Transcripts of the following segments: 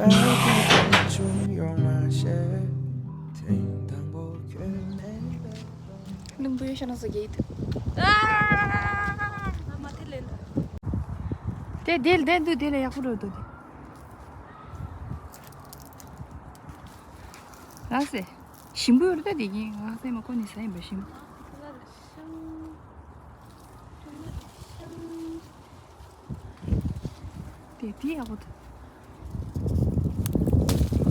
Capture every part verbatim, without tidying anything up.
I'll be between your mindset. ཐེངས་དང་པོ་ཁྱོད་ནས། ལུང་པའི་ཤ་ན་ཟ་གི་ཡིད། དེ་དེ་དེ་འདུག་དེ་ལ་ཡག་པོ་འགྲོ་འདུག་དེ། ལགས་སེ། ཞིམ་པོ་ཡོད་རེད་ད་དེ་གིན་ང་སེམས་མ་ཁོ་ནི་ཟ་ཡིན་པ་ཞིམ། དེ་དེ་ཡག་པོ་འདུག་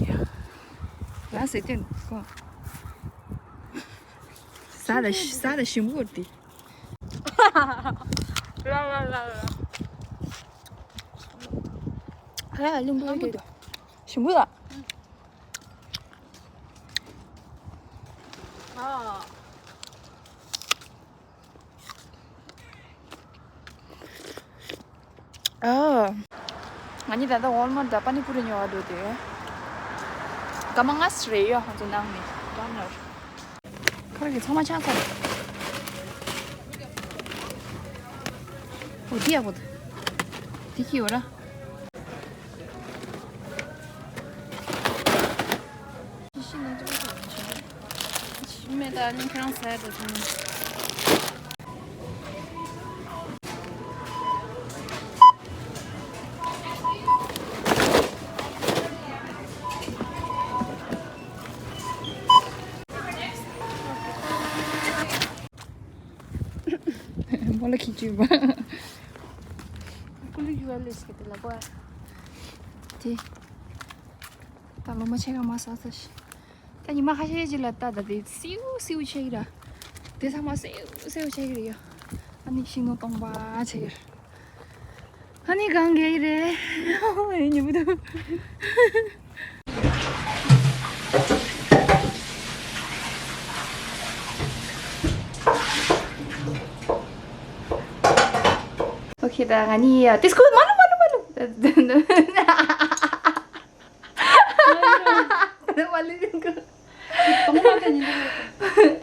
ཡ། ལགས་སེ་དེ་ཁོ། ཟ་ད་ཟ་ད་ཞིམ་པོ་ཡོད་དེ། ལ་ལ་ལ་ལ། ཨ་ལུང་པོ་ཡོད་དེ། ཞིམ་པོ་ལ། ཨ། ང་གཉིས་ད་ལྟ་ཝོལ་མར་དང་པ་ནི་པུ་རི་ཉོ་བར་འགྲོ་དུས། སྐར་མ་ལྔ་ཙམ་རེད་ཡོད་ཧ་ཚོ་ནང་ནས་ཌོ་ནར། ཁ་ར་གི་ཚང་མ་ཆགས་ཚར། འོ་དེ་ཡག་པོ་འདུག་དེ་ཁྱི་ཡོད་ར། མེད་ད་ནི་ཁྱེད་རང་ཟ་ཡ་ད་ཚང་མ། མོ་ལ་ཁྱི་བཅུག་པ། ཀུ་ལི་ཡུ་ཨེལ་ཨེས་ཀྱི་དེ་ལ་གོ། དེ། ད་ལོ་མ་ཆེ་ག་མ་ཟ་ས་ཤི། ད་ཉི་མ་ཁ་ཤས་ཅིག་ལ་ལྟ་ད་དེ་སེའུ་སེའུ་ཆེ་གི་ར། དེ་ཚང་མ་སེའུ་སེའུ་ཆེ་གི་རེད་ཡ། ཨ་ནི་ཤིང་ནོ་སྟོང་པ་ཆེ་གི་ར། ཨ་ནི་གང་གི་རེད། ཨེ་ཉི་མ་དུ། ཨོ་ཁེ་ད་ང་ནི་ཡ་ཏིས་ཁོ་མ་ལུ་མ་ལུ་མ་ལུ།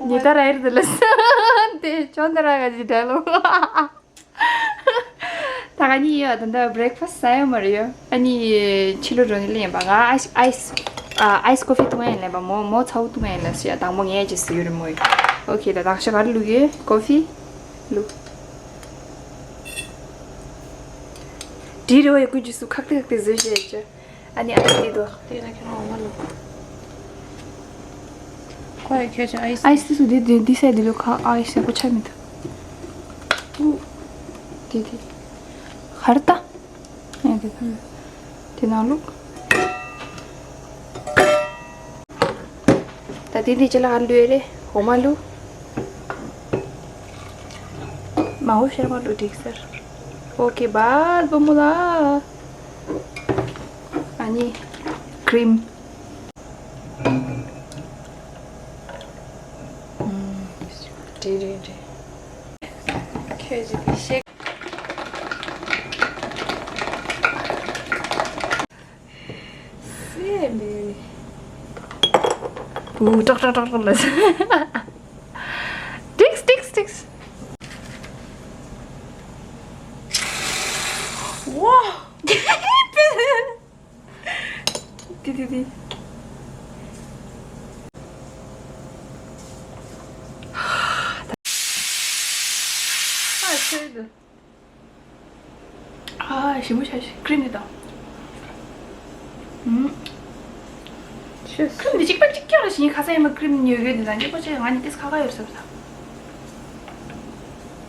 ཉི་ད་ར་ཨེར་དུ་ལ་སན་དེ་ཅོན་ད་ར་ག་ཇི་ད་ལོ། ད་ག་ནི་ཡོད་ད་ད་བྷི་རེག་ཕ་སི་ཟ་ཡོད་མ་རེད་ཡོད། ཨ་ནི་ཕྱི་ལོ་འགྲོ་ནི་ལེན་པ་ང་ཨའི་སི་ཨའི་སི་ཨ་ཨའི་སི་ཀོ་ཕི་བཏུང་ཡིན་ལེན་པ་མོ་མོ་ཚ་བོ་བཏུང་ཡིན་ལ་ཞེས་དང་པོ་ངས་ཅི་ཟེར་ཡོད་རེད་མོ་ཡོད། ཨོ་ཁེ་ད་དང་ཤ་ག་རེ་བླུག་ཡོད་ཀོ་ཕི་བླུག་འདྲི་རེ་བ་ཡོད་ཀུན་ཅི་སུ་ཁག་ཏེ་ཁག་ཏེ་བཟོས་ཤེས་ཅི། ཨ་ནི་ཨ་ནི་དེ་དོ། དེ་ན་ཁྱོད་རང་འོ་མ་ལོ། ཁོ་ཡ་ཁྱོད་ཅི་ཨའི་སི། ཨའི་སི་སུ་དེ་དེ་དེ་སའི་དེ་ལོ་ཁ་ཨའི་སི་ཁོ་ཆ་མི་ཐུབ། དེ་དེ། ཧར་ཏ། ཨ་དེ་དེ། དེ་ནང་ལུག་ད་དེ་དེ་ཅི་ལ་ཧར་ལུས་རེ་འོ་མ་ལུ། མ་འོ་ཤར་མ་ལུ་འགྲིག་ཟེར། ཨོ་ཁེ་བཱས་བུ་མོ་ལ། ཨ་ནི་ཀྲིམ། རེད་རེད་རེད། ཁྱོད་ཀྱི་དེ་ཤེས། སེམས་པའི། ཨུ་ཀྲག་ཀྲག་ཀྲག་ཀྲག་ལ། ཏིགས་ཏིགས་ཏིགས། ཝ། དེ་དེ་དེ། ཨ་ཤེས་དེ། ཨ་ཞིམ་པོ་ཤ་ཤི་ཀྲིམ་ནི་དང་། ཨུམ། ཤེས། ཀྲིམ་ནི་གཅིག་པ་གཅིག་རྐྱང་རེ་ཞིག་ཁ་སང་ཡིན་པ་ཀྲིམ་ཉོ་གི་འདི་དང་གཅིག་པ་ཆེ་ང་ནི་ཏིས་ཁ་ཁ་ཡོད་བསམ་ས།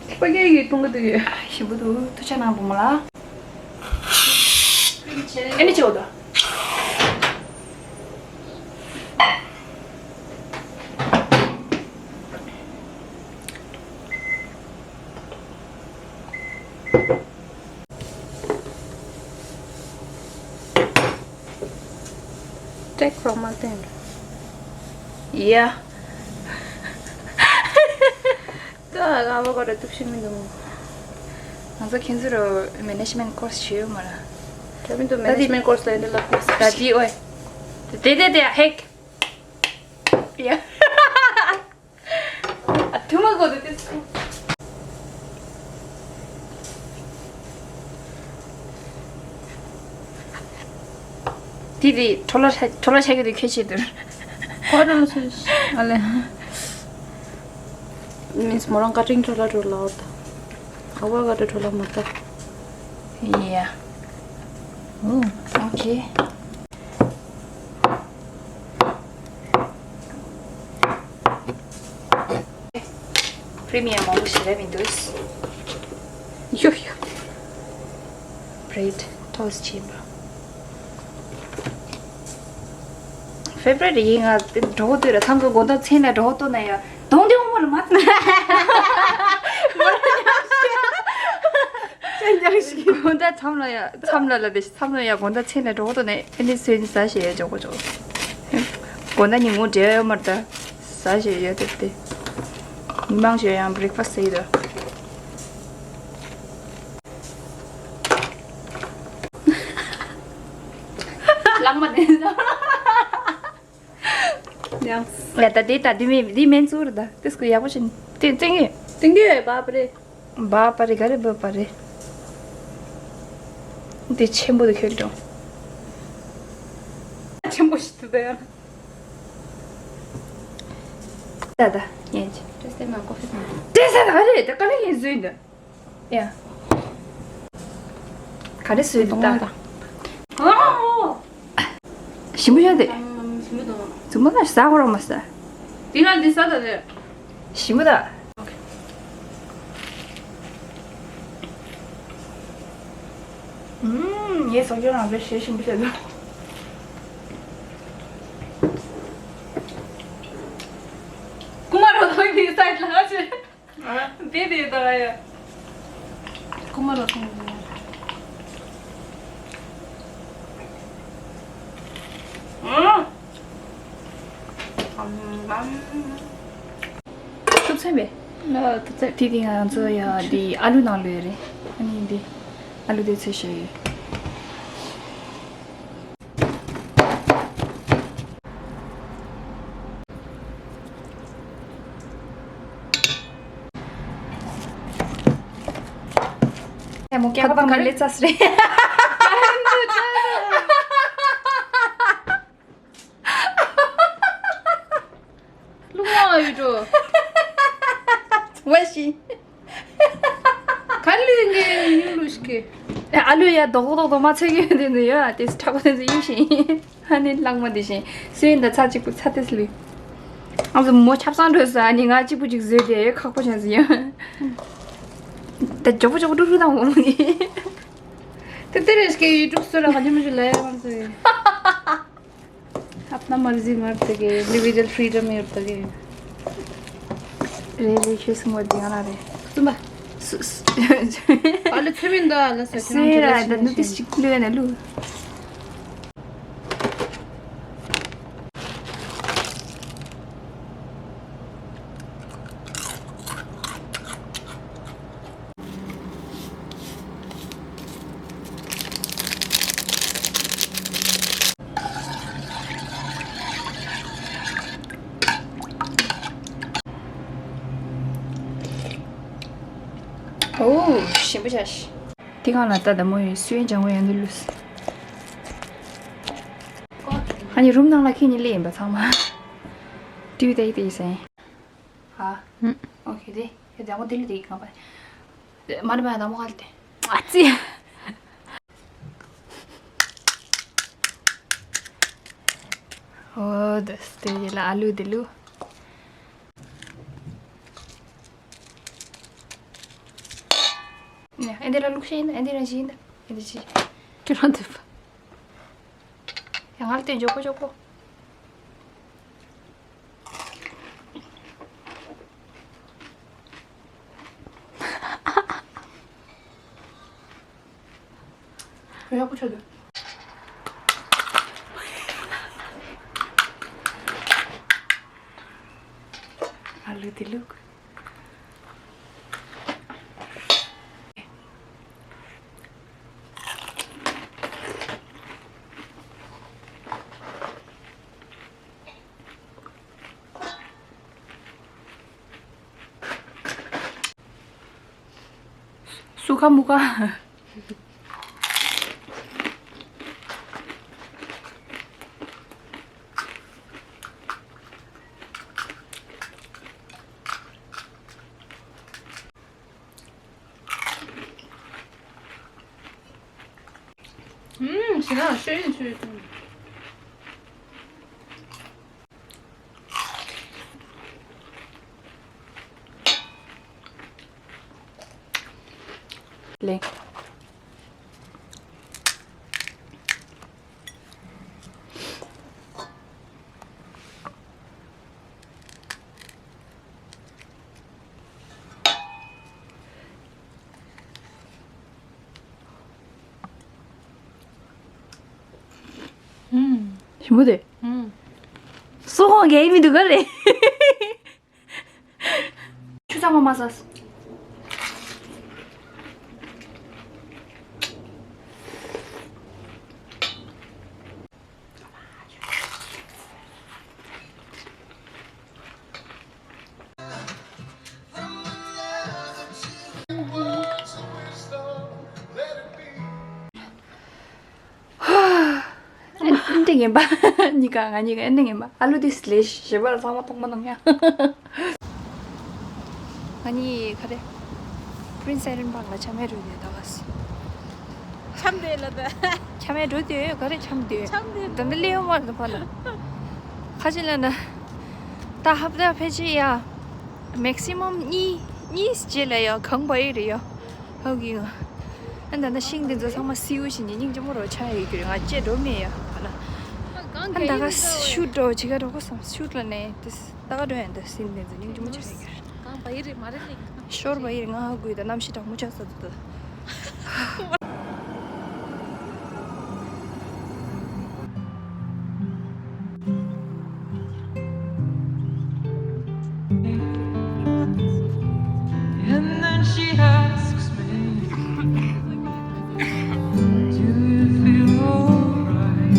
གཅིག་པ་རྐྱང་གི་བཏུང་གི་འདུག་ཡོད། ཞིམ་པོ་འདུག་ཐུགས་ཆ་གནང་བུ་མོ་ལ། ཀྲིམ་ཆེ། ཨེ་ནི་ཆེ་བོ་དང་། Take from my thing. Yeah. ད་ང་བ་གོ་ར་ཐུབ་ཤེས་མི་འདུག་ང་ཚོ་ཁྱེད་ཚོ་ར་management course བྱེད་ཡོད་མ་ར། ད་མི་འདུག་ད་དེ་management course ལ་འདི་ལ་ད་དེ་ཨོའི། དེ་དེ་དེ་ཧེག་ཡ། ཨ་ཐུ་མ་གོ་དེ་དེ་སུ། དེ་དེ་ཁྲོ་ལ་ཁྲོ་ལ་ཆགས་ཀྱི་དུས་ཁྱོད་ཆེད་དུ། ཁོ་ཁྲོ་ལ་ཆགས་ཨ་ལེ། མིན་སི་མོ་རང་བཀའ་དྲིན་ཁྲོ་ལ་ཁྲོ་ལ་འོར་ད། ཨ་བ་བཀའ་དྲིན་ཁྲོ་ལ་མ་ད། ཡ། ཨོ། ཨོ་ཁེ། པི་རི་མི་ཡམ་མང་པོ་ཞིག་རེད་མི་འདུག་ཡོ་ཡོ། བྷི་རེཌ་ཊོ་སི་ཊི་བྱས་པ། ཕེ་བྷི་རེཊ་ཡིན། ང་འགྲོ་འདོད་ར་ཐང་གི་དགོང་དག་མཚན་ལ་འགྲོ་ལྟོ་ན་ཡ་གདོང་དེ་འོང་མ་ལ་མ་ཐང་། དགོང་དག་མཚམས་ལ་ཡ་མཚམས་ལ་ལ་དེ་མཚམས་ལ་ཡ་དགོང་དག་མཚན་ལ་འགྲོ་ལྟོ་ན་ཨེ་ནི་སོན་ཟ་ཞེས་ཡ་འཇོག་གོ་འཇོག་དགོང་དག་ཉིན་མོ་འབྲེལ་ཡོད་མ་རེད་ད། ཟ་ཞེས་ཡོད་དེ་དེ། མི་མང་ཞེས་ཡང་བྷི་རེག་ཕ་སི་ཟེར་གྱི་འདུག་ལག་མ་དེ་ཡང་། ཡ་ད་དེ་ད་དེ་མེད་དེ་མེད་ཚུར་ད་དེ་སྐུ་ཡག་པོ་བྱིན་དེ་ཙིང་གི་ཏིང་གི་བ་པ་རེད། བ་པ་རེད་ག་རེ་བ་པ་རེད། དེ་ཆེན་པོ་དེ་ཁྱོད་འགྲོ། ཆེན་པོ་ཞིག་ཏུ་ད་ཡང་། ད་ད་ཡན་ཅི། ཏྲེ་སེ་མ་ཀོ་ཧྥི་མ། ཏྲེ་སེ་ད་རེད་ད་ག་རེ་ཡིན་བཟོས་འདི། ཡ། ག་རེ་བཟོས་འདི་ད། ཨོ། ཞིམ་པོ་ཡོད་དེ། ཞིམ་པོ་འདུག་ཟུར་མོ་ན་ཟ་ཁོ་རང་མ་ཟ། འདི་ང་འདི་ཟ་ད་རེད། ཞིམ་པོ་ད། ཨུམ། ངའི་སྲོག་ཆགས་རང་པས་ཞེ་ཞིམ་པོ་བྱས་འདུག་ཀུ་མ་རོ་ཐོག་གི་སའིཌ་ལ་ཆེ། ཨ། དེ་དེ་ད་ཡ། ཀུ་མ་རོ་ཐོག་གི། ཨ། ཨམ། ཨམ། ཐུབ་ཚོད་མེད། ཐུབ་ཚོད་དེ་དེ་ང་ཚོ་ཡ་དེ་ཨ་ལུ་ནང་ལོས་རེད། ཨ་ནི་འདི་ཨ་ལུ་དེ་ཚོས་བཤད་ཡོད། ཡ་མོ་ཀྱ་ཁ་པ་ག་རེ་ལས་ཙ་སི་རེད། ལུང་བ་ཡོད་འགྲོ། བ་ཤི། ག་ལུས་ངའི་ཡུལ་ལུས་ཀྱི། ཨ་ལུ་ཡ་རྡོག་རྡོག་རྡོག་མ་ཚོད་ཀྱི་ཡོད་དེ་ནི་ཡོད་ཨ་དེ་ཚོ་ཁྲག་པ་དེ་ཚོ་ཡིན་ཞིང་། ཨ་ནི་ལག་མ་དེ་བཞིན་སུ་ཡིན་ད་ཚ་གཅིག་པུ་ཚ་དེ་ཚོ་ལུས། ཨ་ཚོ་མོ་ཆབ་གསང་འགྲོ་ས་ཨ་ནི་ང་གཅིག་པུ་གཅིག་བཟོས་ཏེ་ཁག་པོ་བྱུང་ཟིན་ཡོད། ད་མགྱོགས་པོ་མགྱོགས་པོ་ཀྲུག་ཀྲུག་བཏང་བ་མོ་ནི། དེ་དེ་རེས་ཀྱི་ཡུ་ཊུབ་སུ་ར་ག་ཉི་མ་ཞིག་ལ་ཡ་མ་ཚོད། अपना मर्जी मर्द के individual freedom है होता के। རེད་རེད་ཁྱོད་སུ་ངོ་དེ་ང་ལ་རེད། བཙུན་པ། སུ་སུ། ཨ་ལེ་ཚེ་མིན་ད་ལ་ས་སུ་ཡིན་ར་ད་ནུ་ཏི་ཞིག་ལུས་ན་ལུ། ཨོ། ཞིམ་པོ་བྱ་ཞིག་དེ་གང་ལ་ལྟ་དང་མོ་ཡོད་སུའི་ལྗང་བ་ཡང་དུ་ལུས། ཨ་ནི་རུམ་ནང་ལ་ཁྱེད་གཉིས་སླེབས་ཡིན་པ་ཚང་མ། ཏིའུ་ཏའི་ཏའི་ཟེར། ཨ། ཨོ་ཁེ་དེ། ཁེ་དེ་ཨ་མོ་དེ་ལི་དེ་གང་པ། མ་ནི་མ་དང་མོ་ག་ལི་དེ། ཨ་ཙི། ཨོ་དེ་སྟེ་ལ་ཨ་ལུ་དེ་ལུ། ཨེ་འདི་ལ་ལུག་ཤེས་ཡིན་ཨེ་འདི་རང་ཤེས་ཡིན་ཨེ་འདི་ཅི། ཁྱོད་རང་འདི་ཕ། ཡང་ང་ལ་དེ་འཇོག་གོ་འཇོག་གོ། ཡག་པོ་ཆགས་འདུག་ཨ་ལུ་དེ་ལུག་སུ་ཁ་མུ་ཁ། ཡང་ཤེས་ཡོན་ཆོས་ཐོན། ལེ། ཞིམ་པོ་དེ། སོ་ཁོང་གའི་མི་འདུག་ག་རེད། ཆུ་ཚང་མ་མ་ཟ། ཨེ་འདྲ་ངན་པ། གཉིས་ཀ་ང་གཉིས་ཀ་ཨེ་འདྲ་ངན་པ། ཨ་ལུ་དེ་ལས་ཞེ་པར་ཚང་མ་མཐོང་མ་མཐོང་ཡ། ང་གཉིས་ག་རེ། Prince Edward Park ལ་འཆམ་མེད་འགྲོ་དུས་ད་ག་སི། འཆམ་དེ་ལ་ད། འཆམ་མེད་འགྲོ་དུས་ག་རེ་འཆམ་དུས། འཆམ་དེ་ད་འདི་ལེའུ་མར་ད་ཕ་ལ། ཁ་ཅིག་ལ་ན། ད་ཧབ་ད་ཕལ་ཆེར་ཡ། Maximum གཉིས་གཉིས་རྗེས་ལ་ཡ་གང་པ་ཡི་རེད་ཡ། ཧོ་གི་ཡ། ཨ་ད་ན་ཤིང་དེ་ཚོ་ཚང་མ་སེའུ་བཞིན་གྱི་སྙིང་རྗེ་མོ་རོ་ཆ་ཡོད་རྒྱུ་རེད། ང་བཅས་འགྲོ་མེད་ཡ་ཧ་ལ། ཨ་ད་ག་ཤུད་འགྲོ་བྱེད་ག་འགྲོ་གོ་སམ་ཤུད་ལ་ནས་དེ་ད་ག་འགྲོ་ཡ་འདི་སིན་དེ་ཚོ་སྙིང་རྗེ་མོ་ཆ་ཡོད་རྒྱུ་རེད། གང་པ་ཡི་རེད་མ་རེད་ལེ། ཤོར་བ་ཡི་རེད་ང་ཧ་གོ་ཡི་ད་གནམ་གཤིས་གྲང་མོ་ཆགས་ས་འདུག་ད། And then she asks me, "Do you feel alright?"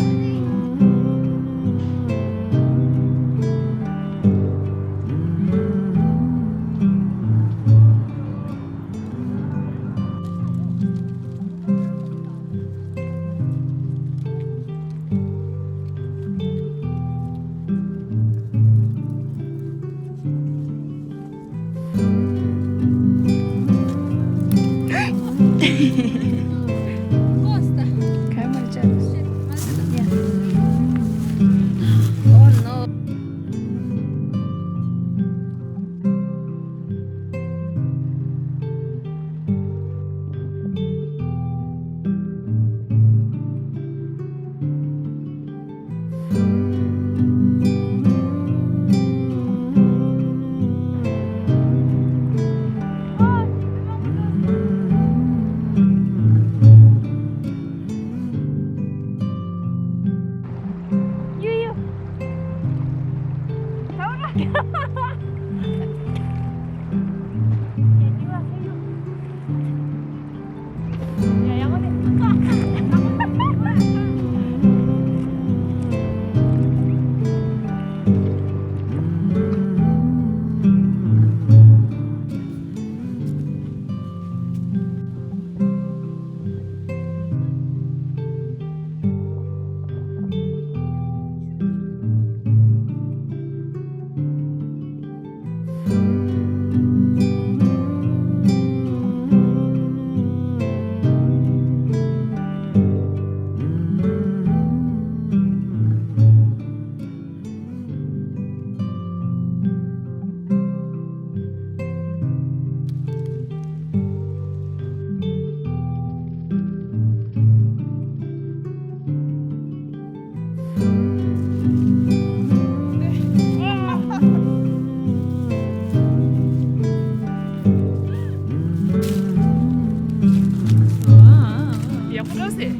ཡག་པོ་འགྲོ་སྲིད།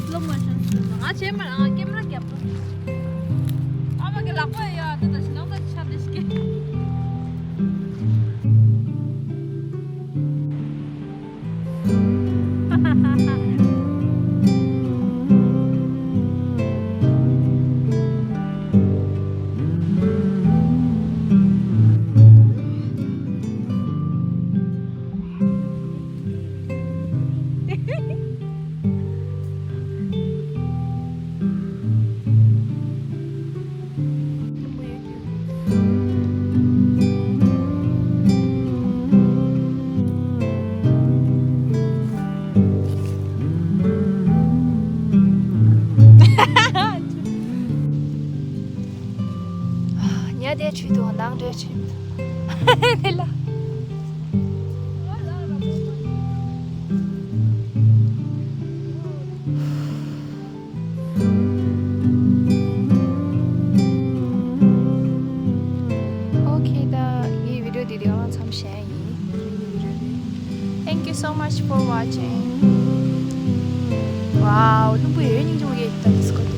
སློ་མོ་ཤོན་ང་བྱས་མ་རང་ཀེམ་ར་རྒྱབ། ཨ་མ་གི་ལག་པ་ཡ་ད་ད་ཤི་ནང་ད་ཆ་དེ་ཤི་ཀེ། ཆུ་དུ་ནང་འདྲེ་ཆེ། ལ། ཨོ་ཁེ། ད་ངའི་བི་ཌིའོ་འདི་དེ་ག་མཚམས་བཞག་ཡིན། Thank you so much for watching. Wow, ལྷུན་པོ་ཡོད་སྙིང་རྗེ་མོ་གས་ད་འདི་སྐོར།